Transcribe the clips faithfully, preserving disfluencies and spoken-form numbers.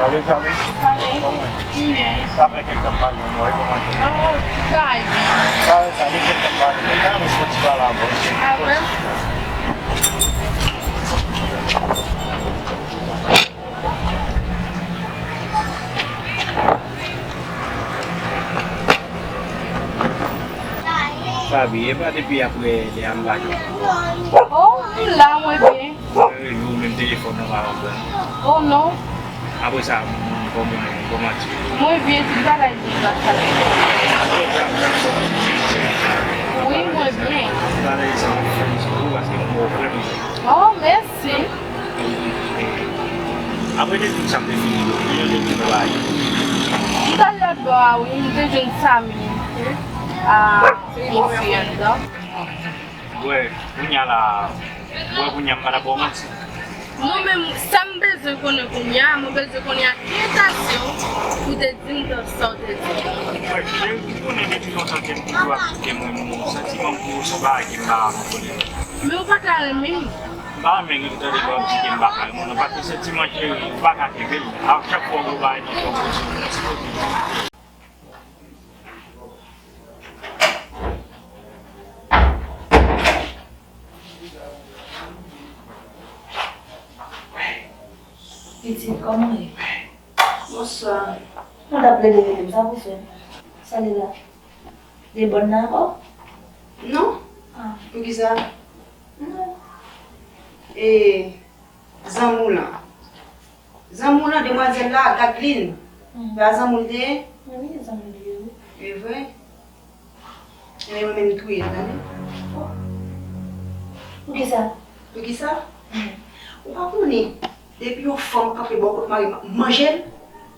Salut, salut. Salut. Kòman w ye? Byen. Sa fè kèk tan m pa jwenn ou, e kòman w ye? Oh, sa va byen. Sa, sa fè kèk tan m pa jwenn ou. Mwen ta renmen fè yon ti pale avè w. Ah bon? Sa byen, e pa depi apre lè a m pa jwenn ou. Oh, m la, mwen byen. Mwen rele w, menm telefòn nan pa reponn. Oh non. Apre sa, m, kòman, kòman ti. Mwen byen, tout bagay byen, grasa Bondye. Wi, mwen byen. Talè sa, m fè m sou ou, paske m wè w vrèman byen. Oh, mèsi. Apre depi sa m te fini, yo te di nou bay. M t al lòt bò a, wi, m te jwenn Samy a Montréal la. Wè, kounye a la, wè, kounye a m pa ta ba w manti. Non, men sa m bezwen konnen kounye a, mwen bezwen konnen a ki entasyon ou te di m sa w te di. Wè, cheri, ou konnen depi lontan ke m toujou ap kite mwen, m santiman pou ou se yon bagay ke m pa renmen konnen. Men ou pa ka renmen m. M pa renmen gen tande lè w ap di ke m pa ka renmen w. Non, paske santiman cheri, ou pa ka kenbe l. A chak fwa w gen yon bagay nan kò w, ou di m yon ti kote. Pitit, kòman w ye? Bonswa. Mwen t ap plede rele m, sa pou fè? Sa li la? Li bòn nan ankò? Non. Ah. Poukisa? Non. E zanmi w lan? Zanmi w lan, demwazèl la, Gadeline. Mhm. Pa zanmi w l te ye? Wi, zanmi m li ye, wi. E vre? Ebyen, mwen menm m touye l, tande. Oh. Poukisa? Poukisa? Mhm. Ou pa konnen, depi yon fanm kanpe bò kot mari m, m ap manje l.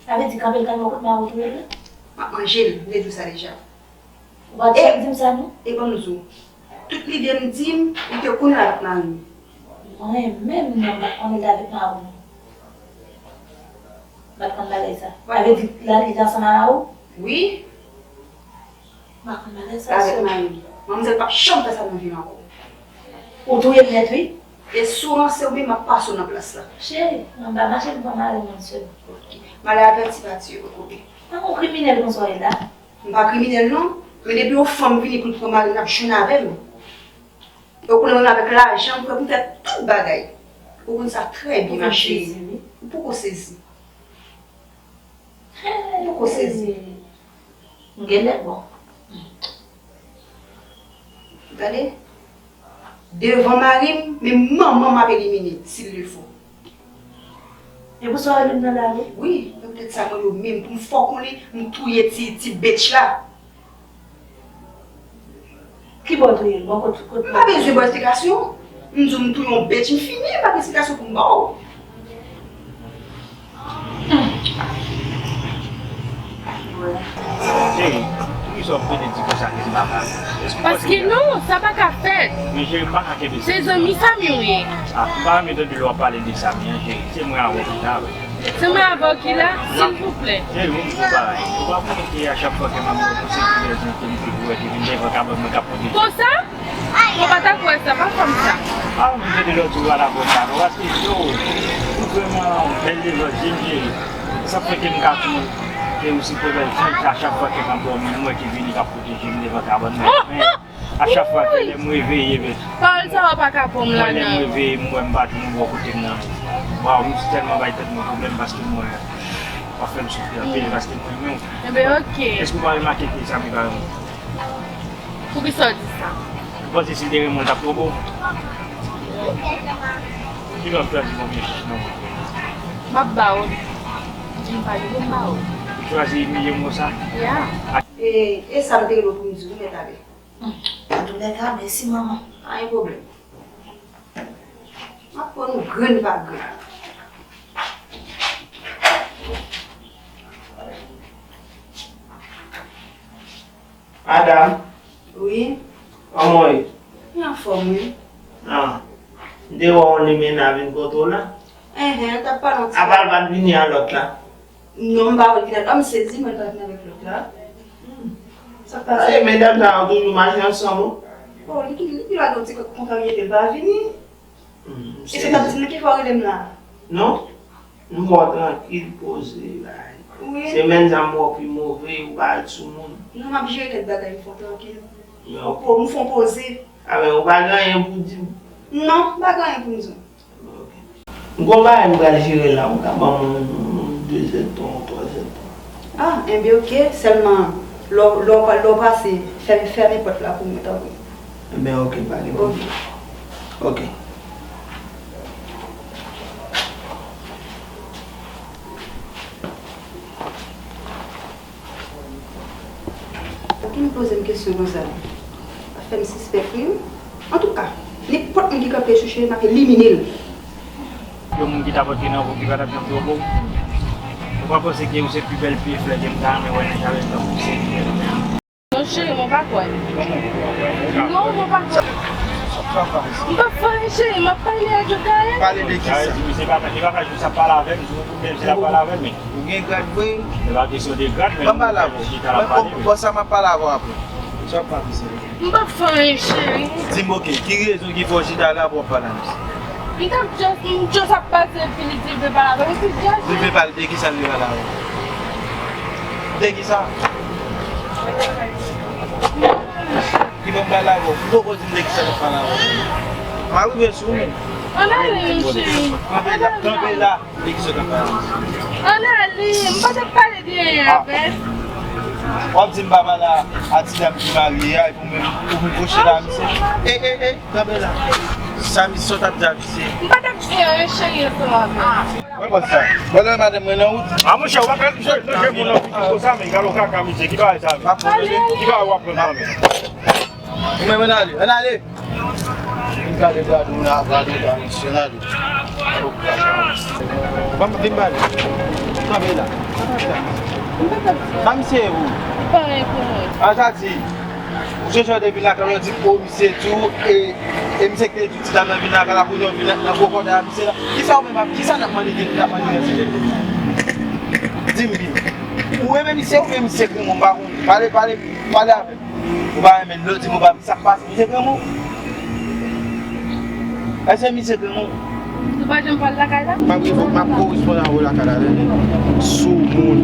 Sa vle di kanpe l kanpe bò kot mari w touye l? M ap manje l, m te di w sa deja. Ou pa t janm di m sa, non? E ban m di w, tout lide m di m, ou te konn l avèk mari m. Mwen menm, non, m pa t konn l avèk mari w, non. M pa t konn bagay sa. Sa vle di, la, li te ansanm ak mari w? Wi. M pa konn bagay sa, sè. Avèk mari m. Manmzèl p ap janm fè sa nan vi m ankò. Ou touye l nèt, wi. E si w ranse w byen, m ap pase w nan plas la. Cheri, anba mache m pran mari mwen sèl. Ok. Malè avèti pa tiye kokobe. Tankou kriminèl konsa w ye la. M pa kriminèl non, men depi yon fanm vini pou l pran mari m, l ap jwenn avè m. E w konnen mwen avèk lajan m prè pou m fè tout bagay. Ou konn sa trè byen, ma chérie. Ou poko sezi, wi. Ou poko sezi. Ou poko sezi. M genlè bon. Tande? Devan mari m, menm manman m ap elimine, s'il le faut. E pou sa w rele m nan lari? Wi, se poutèt sa mwen yo menm, pou m fè w konnen m touye ti, ti bitch la. Ki bò w touye l? Bò kot, kot? M pa bezwen ba w esplikasyon. M di w m touye yon bitch, m fini, m pa gen esplikasyon pou m ba w. Cheri, poukisa w ap pede di konsa ke m pa ka? Èske w panse... Paske non, sa pa ka fèt. Men cheri, m pa ka kenbe sa. Se zanmi Samy w ye. Ah, m pa renmen tande lè w ap pale de Samy an, cheri. Se mwen avè w ki la. Se mwen avè w ki la, silvouplè. Cheri, yon gwo bagay. Ou pa konnen ke a chak fwa ke m ap wè w, se ti lèzanj ke m toujou wè ki vin devan kabann mwen k ap pote. Konsa? Mwen pa ta kwè sa, pa fè m sa. Ah, m vle di lòt jou a la konsa, non, paske yo, ou vrèman bèl devan je m, cheri. Sa fè ke m ka di w ke ou se pi bèl fi, a chak fwa ke m ap dòmi, m wè ki vini k ap pwoteje m devan kabann mwen. Men, A chak fwa ke lè m reveye, men. Pawòl sa yo pa ka pran m la, non. Mwen, lè m reveye, m wè m pa jwenn bò kote m nan. Waw, m tèlman bay tèt mwen pwoblèm paske m wè w ap fè m soufri anpil paske m renmen w. Enben, oke. Èske w pa remake ke Samy pa renmen w? Poukisa w di sa? Ou panse si l te renmen w, l t ap twonpe w? Ki lòt chwazi konbyen chich nan men w? M ap ba w. Di m pa gen pou m ba w. Ou chwazi imilye m konsa? Ya. E, e sa m te rele w pou m di w, mèt ale. Antoulèka, mèsi, manman. Pa gen pwoblèm. M ap pran nou grenn pa grenn. Madanm. Wi. Kòman w ye? Mwen anfòm, wi. Ah. M te wè w limena vin kote w la. Enhen, l t ap pale yon ti. Apa l pa t vini a lòt la? Non, m pa wè l vin a, m sezi, mwen pa vin avèk lòt la. Hmm. Sa k pase? Ay, medam sa yo toujou mache ansanm, wi. Oh, li ki, li ki lage yon ti kòk konsa, li ete l pa vini. Hmm, e se t ap di m ki fè w rele m la? Non. M wè w trankil, poze la. Wi. Semèn sa m wè w pi move, ou parèt sou moun. Non, m ap jere kèk bagay, m fè w trankil. Ok. M fè w poze. A, men ou pa gen anyen pou di m? Non, m pa gen anyen pou m di w. Ok. M gon bagay m pral jere la, ou ka ban m yon, yon dezèdtan, yon twazèdtan. Ah, enben, oke, sèlman lè w, lè w pa, lè w pase, fèmen, fèmen pòt la pou mwen, tanpri. Enben, oke, pa gen pwoblèm. Oke. Ou vin poze m kesyon konsa, sa fè m sispèk, wi. Antouka, nenpòt moun ki kanpe chouche, m ap elimine l. Yon moun ki t ap antre nan vo ki pa t ap janm twonpe w. Ou pa panse ke ou se pi bèl pye flè ke m ta renmen wè nan jaden m, tankou se li menm? Non, cheri, mwen pa kwè. Non, mwen pa kwè. M pa fè anyen, cheri, m ap pale ak Jogaèl. Pale de ki sa? Li pa ka jis ap pale avè m, si w gen pwoblèm, se l ap pale avè m, men. Ou gen grad vre? Se pa kesyon de grad, men. Ban m pale avè w. Chita la pale, men. Bon, sa m ap pale avè w apre. Sa w ap pale, se. M p ap fè anyen, cheri. Di m, oke, ki rezon ki fè w chita la pou w ap pale avè m? M t ap just, m just ap pase, epi li di l vle pale avè m, epi l di a. Li vle pale de ki sa l vle pale avè w? De ki sa? Ki ban m pale avè w? M poko di m de ki sa l ap pale avè w. M a rive sou ou. Ann ale, cheri. Kanpe la, kanpe la. De ki sa w t ap pale? Ann ale, m pa t ap pale de anyen avè l. W ap di m pa pale a ti dam ki marye a, epi w menm, ou vin kwoche la, misye. E, e, e, kanpe la. Sa misye w t ap di a misye? M pa t ap di anyen, cheri, ansanm avè l. Mwen konn sa. Mwen nan madanm mwen nan wout. A, monchè, w pa ka jwe, jwe moun nan figi konsa, men galo kaka, misye, ki bagay sa, men? Ki bagay w ap pran nan men? Ou menm ann ale, ann ale. Vin gade, gade, ou nan gade, gade, misye, ann ale. Ban m vin pale. Kanpe la. Sa misye ye pou ou? Li pa anyen pou mwen. A, sa di, ou chèche w te vin lakay ou, di, o, misye tou, e, e misye ki te di ti dam nan vin lakay la, kounye a w vin nan gwo kòdèy a misye la. Kisa ou menm ap, kisa n ap mande, n ap mande nan site? Di m byen. Ou renmen misye, ou renmen misye grenn, ou pa konn. Pale, pale, pale avè m. Ou pa renmen l, lè w di m ou pa, sa k pase, misye grenn ou? Èske misye grenn ou? Ou pa janm pral lakay la? M ap, m ap koresponn avè w lakay la, tande? Soumoun.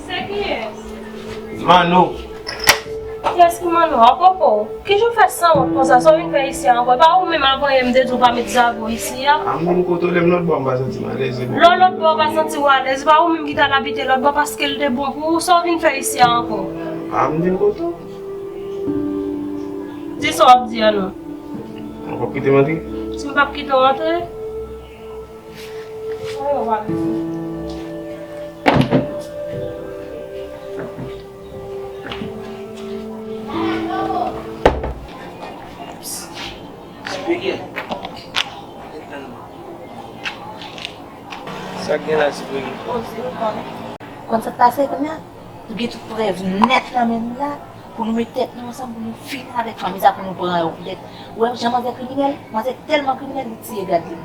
Se kiyès? Mano. Kiyès ki Mano? Apwopo, kijan w fè sanwont konsa? Sa w vin fè isi a ankò? E pa ou menm avanyè m te di w pa met zago isi a? A, m vin kote w, lè m lòtbò a, m pa santi m alèz, se pou. Lè w lòtbò a, w pa santi w alèz, e pa ou menm ki t al abite lòtbò paske l te bon pou ou, sa w vin fè isi a ankò? A, m vin kote w. Di sa w ap di a non. Ou p ap kite m antre? Si m p ap kite w antre. Ayo, w ap di. Sa k gen la, Sipri? Konn sa k pase kounye a? Nou gen tout prèv nèt nan men nou la, pou nou met tèt nou ansanm, pou nou fini avèk fanmi sa, pou nou pran yo pou tèt. Ou wè jan manzè kriminèl? Manzè tèlman kriminèl, li tiye gad li.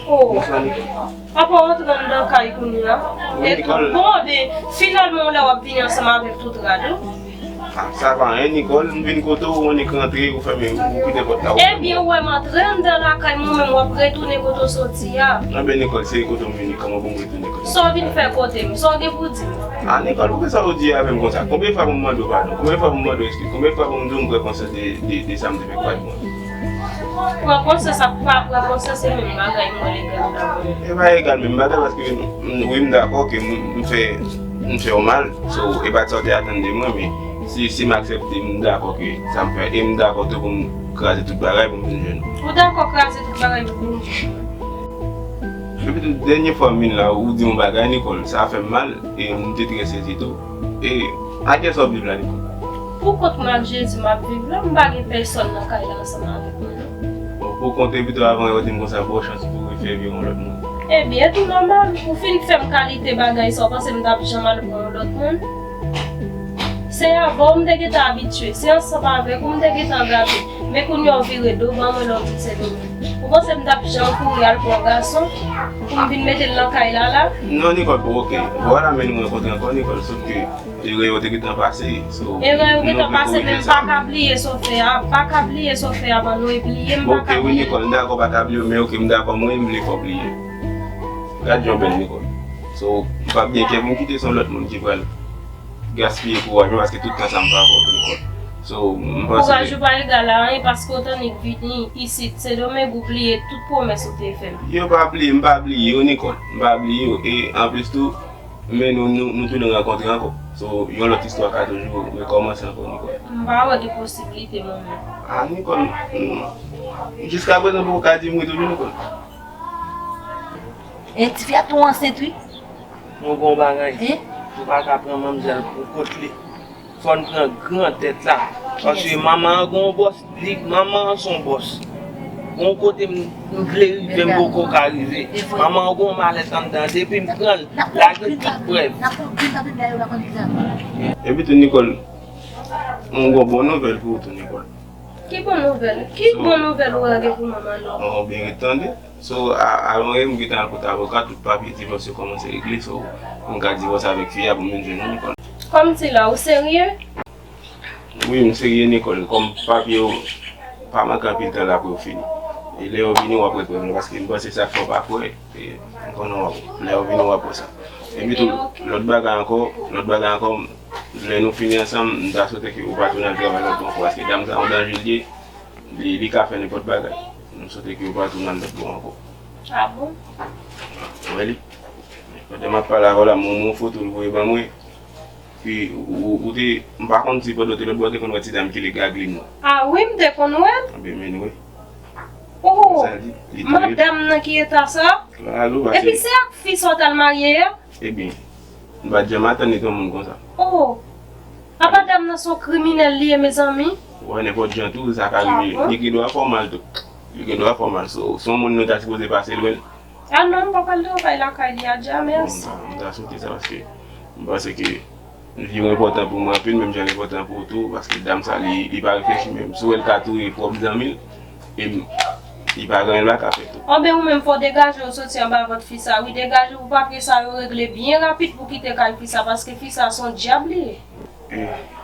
Oh. Papa w antre anndan kay kounye a. Wi, Nicole. Bon, ben, finalman, w la w ap vini ansanm avèk tout rad ou. Ah, sa pa anyen, Nicole. M vin kote w, w annik rantre, ou fèmen, ou kite pòt la, ou fèmen. Ebyen, ou wè m antre anndan lakay mwen, menm w ap retounen kote w soti a. Anben, Nicole, se kote w vini, kòman pou m retounen kote w? Sa w vin fè kote m? Sa w gen pou di m? Ah, Nicole, poukisa w di avè m konsa? Konbyen fwa pou m mande w padon? Konbyen fwa pou m mande w eskiz? Konbyen fwa pou m di w m pran konsyans de, de, de sa m te fè k pa t bon? Pran konsyans ak pa pran konsyans, se menm bagay, mwen legal la. E pa egal menm bagay, paske m, wi, m dakò ke m, m fè, m fè w mal. So, e pa t sa w te atann de mwen, men si, si m aksepte, m dakò ke sa m fè, e m dakò tou pou m kraze tout bagay pou m vin jwenn ou. Ou dakò kraze tout bagay pou m vin jwenn ou? Epi tou, dènye fwa m vin la, ou di yon bagay, Nicole, sa fè m mal, e m te trè sezi tou. E a kiyès w ap viv la, Nicole? Pou kont mwen ak Jezi m ap viv la, m pa gen pèsòn nan kay la ansanm avèk mwen, non. Bon, pou kont, epi tou, avan yo di m konsa, bon chans pou refè vire yon lòt moun. Ebyen, e tou nòmal, ou fin fè m kalite bagay sa, w panse m t ap janm al pran yon lòt moun? Se avè w m te gentan abitye, se ansanm avèk ou m te gentan gate. Men kounye a w vire do ban mwen lè w di se de mwen. Ou panse m t ap janm kouri al pran yon gason pou m vin mete l nan kay la la? Non, Nicole, bon, oke. Vwala, men nou rankontre ankò, Nicole, sof ke erè yo te gentan pase. So, erè yo gentan pase, men m pa ka bliye sa w fè a. Pa ka bliye sa w fè a, ban nou e bliye, m pa ka bliye. Oke, wi, Nicole, m dakò pa ka bliye, men oke, m dakò, mwen, m vle fè w bliye. Gad jan w bèl, Nicole. So, m p ap gen kè pou m kite se yon lòt moun ki pral gaspiye kouraj mwen, paske tout tan sa m pa avè w tou, Nicole. So, m panse ke kouraj ou pa egal a anyen, paske w t annik vini isit, se domèg ou bliye tout pwomès ou te fè m. Yo pa bliye, m pa bliye yo, Nicole. M pa bliye yo. E anplis tou, men nou, nou, nou tounen rankontre ankò. So, yon lòt istwa ka toujou rekòmanse ankò, Nicole. M pa wè gen posiblite, mwen menm. Ah, Nicole, hmm. Jiskaprezan, poko ka di m wi toujou, Nicole. E tifi a tou ansent, wi. Nou gon bagay. Hein? Nou pa ka pran manmzèl pou kot li. Fò n pran gran tèt la. Paske manman an gon bòs, li, manman an son bòs. Gon kote m, m vle rive, m poko ka rive. Manman an gon malèt anndan, depi m pran l, lage tout prèv. Epi tou, Nicole, m gon bon nouvèl pou ou tou, Nicole. Ki bon nouvèl? Ki bon nouvèl ou gen pou manman nou? Ou byen ret tande. So, a, alon e m gentan al kote avoka, tout papye divòs yo kòmanse regle, so, pou m ka divòse avèk fi a, pou m vin jwenn ou, Nicole. Kòmsi la, ou serye? Wi, m serye, Nicole. Kòm papye yo pa manke anpil tan la pou yo fini. E lè yo vini, w ap wè prèv la, paske m panse sa k fè w pa kwè, e m konnen w ap, lè yo vini, w ap wè sa. Epi tou, lòt bagay ankò, lòt bagay ankò, lè nou fini ansanm, m ta swete ke ou pa tounen al travay lòt bò ankò, paske dam sa yon danje l ye. Li, li ka fè nenpòt bagay. M swete ke yo pa tounen al lòt bò ankò. Ah bon? Wè li. Pandan m ap pale avè w la, m wè yon foto l voye ban mwen. Pi, ou, ou, ou te, m pa konn si pandan w te lòt bò, ou te konn wè ti dam ki rele Gaglin nan. Ah wi, m te konn wè l. Anben, men wi. Oh, sa di, li te madanm nan ki eta sa? Epi se ak fi sa w t al marye a? Ebyen, m pa t janm atann li t yon moun konsa. Oh! Apa dam nan se yon kriminèl li ye, mezanmi? Ou wè, nenpòt jan tou, sa ka rive. Li gen dwa fè w mal tou. Li gen dwa fè w mal. Se, se yon moun nou ta sipoze pase lwen l. Ah non, m pa pral travay lakay li a dja, mèsi. Bon, m ta, m ta swete sa paske m panse ke vi w enpòtan pou mwen anpil, menm jan l enpòtan pou ou tou, paske dam sa, li, li pa reflechi menm. Si w wè l ka touye pwòp zanmi l, e m, li pa gen anyen l pa ka fè tou. Anben ou menm, fò w degaje w soti anba vant fi sa, wi, degaje w pou papye sa yo regle byen rapid pou kite kay fi sa, paske fi sa se yon dyab li ye. E,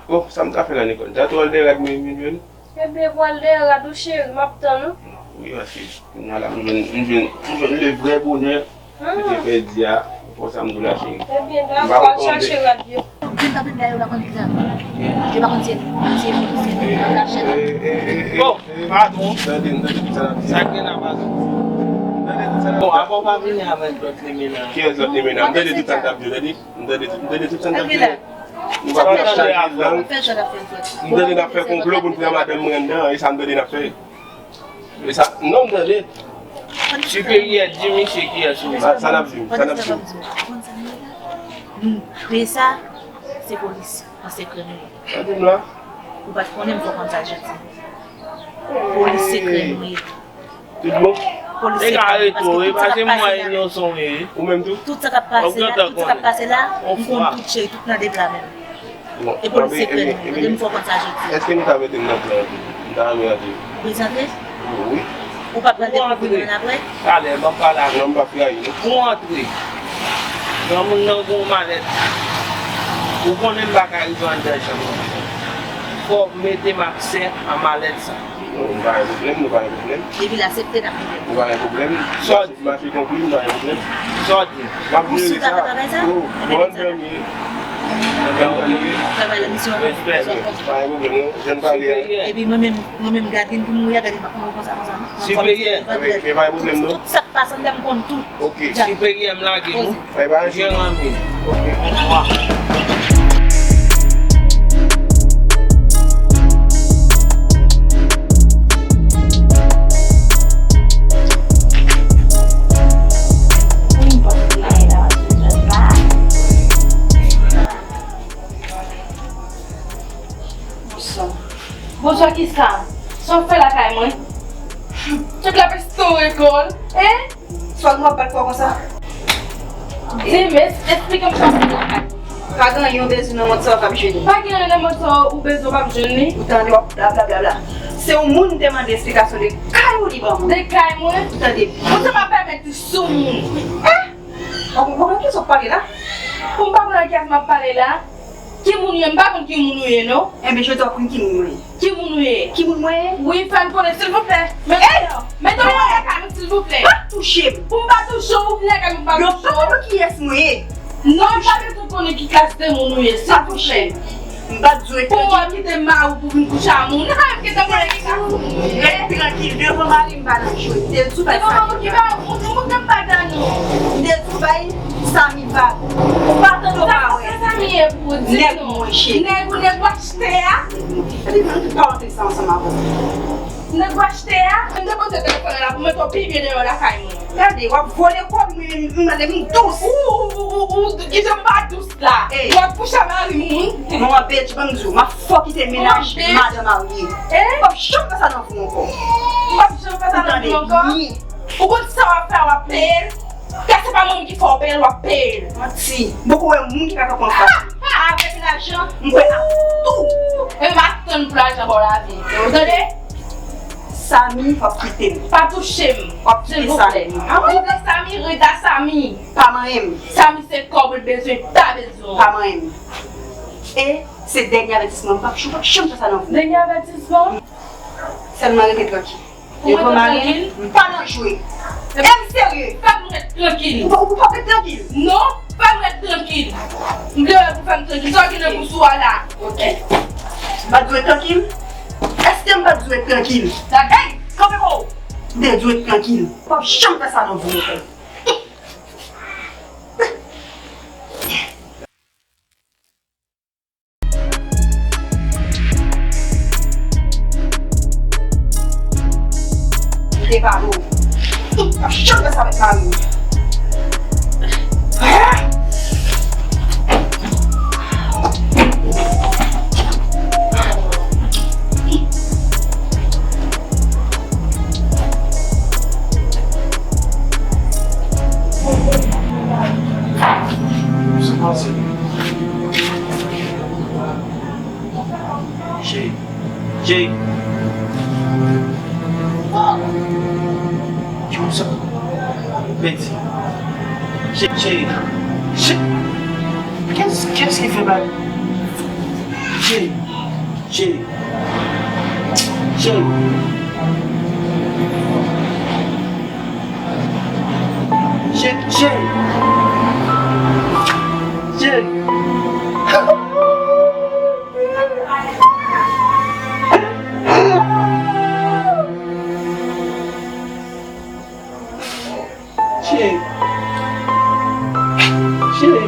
oh, sa m ka fè la, Nicole? M ta tou al dèyè rad mwen vin jwenn ou? Ebyen, pral dèyè rad ou, cheri, m ap tann ou. Wi, paske kounye a la, m jwenn, m jwenn, m jwenn le vrè bonè. Ou te pèdi a, fò sa m di w la, cheri. Ebyen, dakò, al chache rad yo. Vin tanpri m dèyè yo pa konn egzam. Yo pa konn se, se, se an kachèt. Oh, patwon. Tande, tande tout sa l ap di. Sa k gen la, patwon? Tande tout sa l ap di. Bon, avan w pa vini avèk lòt limena. Kiyès lòt limena? M tande tout sa l t ap di, tande. M tande tout, m tande tout sa n t ap di. Nou pa konn ap chaje lang. M tande n ap fè konplo pou n pran madanm mwen anndan, e sa m tande n ap fè. E sa, non, m tande. Siperyè, di misye kiyès ou ye. Sa, sa n ap di, sa n ap di. Nou kreye sa, se polis, an sekrè nou ye. Sa di m la. Ou pa t konnen, m fè w konn sa jodi. Polis sekrè nou ye. Tout bon? Polis sekrè nou, paske tout sa k ap pase la, tout sa k ap pase la, m konn tout, cheri, tout nan de pla menm. E polis sekrè nou ye, tande m fè w konn sa jodi. Èske nou ka mete m nan plan an tou? M ta renmen antre. Prezante? Wi. Ou pa pral dekouvri mwen apre? Talè, m ap pale avè w. Non, m p ap trayi nou. Pou antre, granmoun nan gen yon malèt. Ou konnen m pa ka rive anndan chanm nan. Fò w mete m ak sè an malèt sa. Non, nou pa gen pwoblèm, nou pa gen pwoblèm. Depi l aksepte, n ap rive. Nou pa gen pwoblèm. Sa w di? Mache konpli, nou pa gen pwoblèm. Sa w di? M ap jere sa. Ou sou travay sa? Oh, bon, dènye. Travay la misyon. Respè. Pa gen pwoblèm, non. Jèn pale a. Epi mwen menm, mwen menm, gad vin pou mouri a, gade m ap mouri konsa, konsa. Siperyè. Epi pa gen pwoblèm, non. Tout sa k pase anndan m konn tout. Ok. Siperyè, m lage nou. Mwen pa anyen. Jeremi. Ok. Bonswa. Bonswa. Bonswa kisa? Sa w fè lakay mwen? Tout la pèston rekòl, en? Sa w ap bat kò konsa? Di m, es-, esplike m sa w fè lakay mwen. Pa gen anyen w bezwen nan mond sa w k ap jwenn li. Pa gen anyen nan mond sa w ou bezwen w p ap jwenn li. Ou tande w ap bla bla bla bla. Se yon moun m te mande esplikasyon de kay ou li ban mwen. De kay mwen? Ou tande? Ou te pa pèmèt li sou moun. Eh? Ou konprann kiyès w ap pale la? Pou m pa konn ak kiyès m ap pale la? Ki moun ou ye? M pa konn ki moun ou ye, non. Enben, jodi a w ap konn ki moun mwen ye. Ki moun ou ye? Ki moun mwen ye? Wi, fè m konnen, silvouplè. Mete w deyò. Mete w deyò lakay mwen, silvouplè. Pa touche m. Pou m pa touche w, ou vin lakay mwen pou m pa touche w. Yo pa konn kiyès mwen ye. Non, m pa bezwen konnen ki klas de moun ou ye, silvouplè. M pa t di w e trankil. Pou w kite mari w pou vin kouche a moun. Nan kay m kite mwen ki ka. Ret trankil. Devan mari m pa nan jwe. M te di w bay Samy. Devan mari w ki pa, ou, ou, ou, m pa ta non. M te di w bay Samy vag. Ou pa tande w pa wè. Sa Samy ye pou w di non. Nèg mwen cheri. Nèg ou nèg w achte a. Epi nou tout pa antre sa ansanm avè w. Nèg w achte a. M te poze telefòn la pou mete w pi byen deyò lakay mwen. Gade, w ap vole kòb mwen, m gade m dous. Ou, ou, ou, ou, ou, kijan m pa dous la? Ey. W ap kouche a mari moun. Manman bitch, ban m di w, m ap fè w kite mennaj madan marye. Eh? W ap janm fè sa nan vi w ankò. W ap janm fè sa nan vi w ankò? Ou konn sa w ap fè, w ap peye l. Kè se pa manman ki fè w peye l, w ap peye l. Manti. Poko wè moun ki ka kanpe anfas. Avèk lajan, m prè a tou. E m ap tann pou lajan ba w lavi. Ou tande? Samy, w ap kite m. Pa touche m. W ap kite Samy. Silvouplè. Ou vle Samy, rete a Samy. Pa manyen m. Samy se kòb ou l bezwen, pa bezwen w. Pa manyen m. E se dènye avètisman, m p ap janm fè sa nan vi w. Dènye avètisman? Sèlman rete trankil. Pou mwen ret trankil? M pa nan jwe. E m serye. Fè m ret trankil. Ou pa, ou pa ret trankil? Non, fè m ret trankil. M vle wè pou fè m trankil. Sa w gen nan bous ou a la? Ok. M pa t dwe trankil? Èske m pa t dwe trankil? Ey, kanpe kò w! M te dwe trankil. W ap janm fè sa nan vi w ankò. Te pa bon. Ap janm fè sa avèk mari w. Sa pase? Cheri. Cheri. Ki moun sa? Pèdi. Cheri. Cheri. Cheri. Kiyès, kiyès ki fè bal? Cheri. Cheri. Cheri. Cheri, cheri. Cheri. Cheri. Cheri.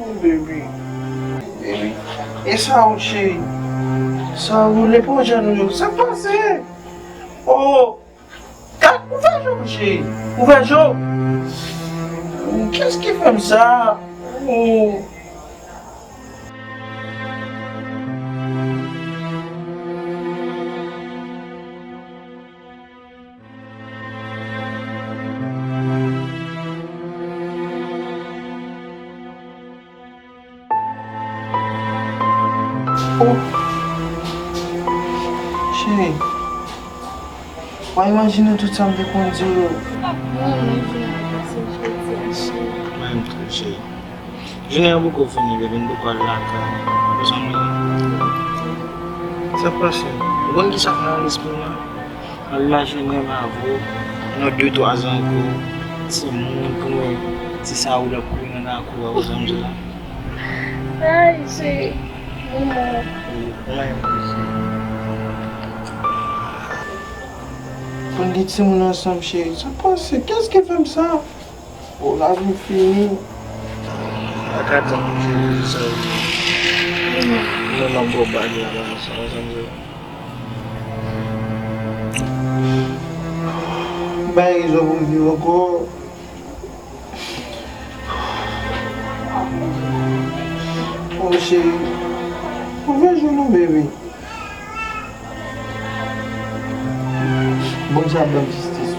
Oh, baby. Baby. E sa ou, cheri? Sa ou, le pwojè nou yo? Sa k pase? Oh! Gad, ouvè je w, cheri. Ouvè je w. Kiyès ki fè m sa? Oh. Wa imajine tout sa m te konn di w yo. Mwen menm, jounen an pase m cheri, ti a cheri. Mwen menm tou, cheri. Jounen an poko fini, bebe, m poko al lakay. Ou sanble? Sa k pase? Ou konn ki sa k nan lespri m la? M ap imajine mwen menm avè w, nan de twa zan ankò, timoun pou mwen, ti sa ou l ap kouri nan lakou a, ou sanble la? Ay, cheri, manman. Wi, mwen menm, cheri. Pou n gen timoun ansanm, cheri. Sa k pase? Kiyès ki fè m sa? Bon, lavi m fini. Mwen ka tann pou Jezi sa wi. Mwen nan bon bagay la, sa, sa m di. M bay rezon pou m viv ankò. Oh, cheri. Move jou nou, baby. Bondye ap ban m jistis.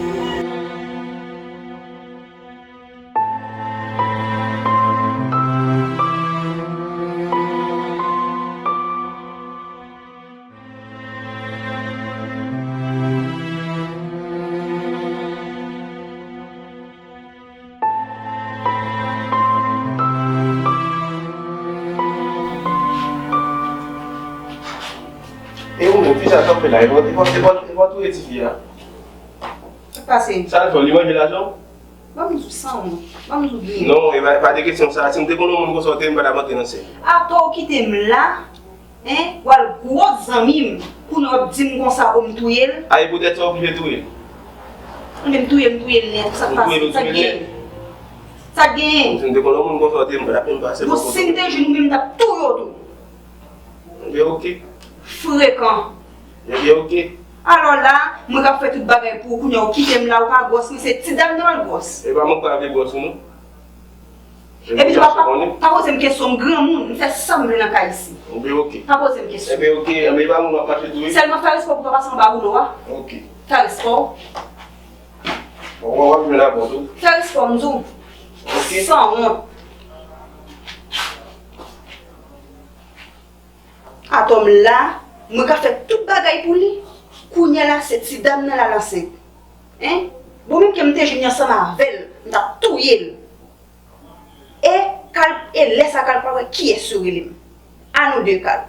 E ou menm, kisa k ap fè la? E pa, e pa, e pa, e pa touye tifi a? Sa k pase? Sa l fè w? Li manje lajan w? Ban m di w san wont. Ban m di w byen. Non, e pa, e pa de kesyon sa. Si m te konn yon moun konsa w te, m pa t ap antre nan sèk. Atò w kite m la, en, w al gwo zanmi m. Kounye a w ap di m konsa, o, m touye l. A, e poutèt sa w oblije touye l? Ebyen, m touye l, m touye l nèt. Sa k pase? Sa k genyen? Sa k genyen? Si m te konn yon moun konsa w te, m pa t ap menm pase bò kote w. Bon, si m te jwenn ou menm, m t ap touye w tou. Ebyen, oke. Frekan. Ebyen, oke. Alò la, mwen k ap fè tout bagay pou ou, kounye a ou kite m la, ou pa gwòs mwen, se ti dam nan w al gwòs. E pa mwen k pa vle gwòs ou non. Epi tou, pa, pa, pa poze m kesyon, m granmoun, m fè sa m vle nan kay isi. Ebyen, oke. Pa poze m kesyon. Ebyen, oke, ebyen, e pa mwen m ap mache tou wi. Sèlman fè respè w pou w pa pase anba woulo a. Oke. Fè respè w. Bon, w ap jwenn avè w tou. Fè respè w, m di w. Oke. San wont. Atò m la, mwen ka fè tout bagay pou li. Kounye a la, se ti dam nan la l ansent. Hein? Bon, menm ke m te jwenn li ansanm avè l, m t ap touye l. E Kal, e lè sa Kal pral wè kiyès yo rele m. A nou de, Kal.